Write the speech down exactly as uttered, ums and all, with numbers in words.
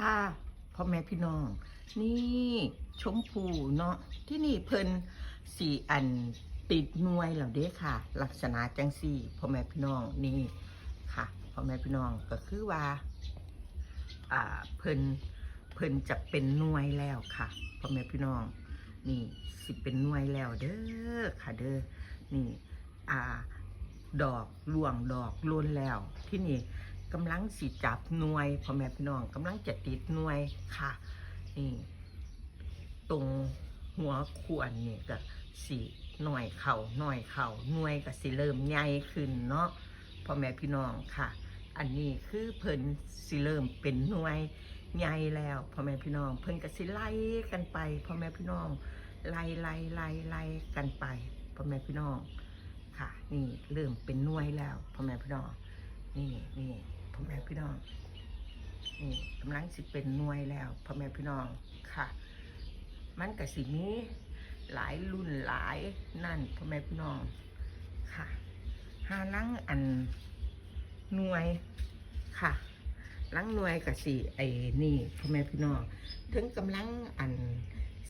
ค่ะ พ่อแม่พี่น้อง นี่ชมพูเนาะ ที่นี่เพิ่นสิอันติดหน่วยแล้วเด้ค่ะ ลักษณะจังซี่ พ่อแม่พี่น้อง นี่ค่ะ พ่อแม่พี่น้อง ก็คือว่า อ่า เพิ่น เพิ่นจะเป็นหน่วยแล้วค่ะ พ่อแม่พี่น้อง นี่สิเป็นหน่วยแล้วเด้อค่ะเด้อ นี่ อ่า ดอกร่วงดอกหล่นแล้ว ที่นี่กำลังสิจับหน่วย พ่อแม่พี่น้อง กำลังจะติดหน่วยค่ะ นี่ ตรงหัวขวนนี่ก็สิน้อยเข้าน้อยเข้า หน่วยก็สิเริ่มใหญ่ขึ้นเนาะ พ่อแม่พี่น้องค่ะ อันนี้คือเพิ่นสิเริ่มเป็นหน่วยใหญ่แล้ว พ่อแม่พี่น้อง เพิ่นก็สิไล่กันไป พ่อแม่พี่น้อง ไล่ไล่ไล่ไล่กันไป พ่อแม่พี่น้องค่ะ นี่เริ่มเป็นหน่วยแล้ว พ่อแม่พี่น้อง นี่นี่พ่อแม่พี่น้อง นี่กำลังสิเป็นหน่วยแล้ว พ่อแม่พี่น้องค่ะ มันก็สิมีหลายรุ่นหลายนั่น พ่อแม่พี่น้องค่ะ หาลังอันหน่วยค่ะ ลังหน่วยก็สิไอ้นี่ พ่อแม่พี่น้อง ถึงกำลังอัน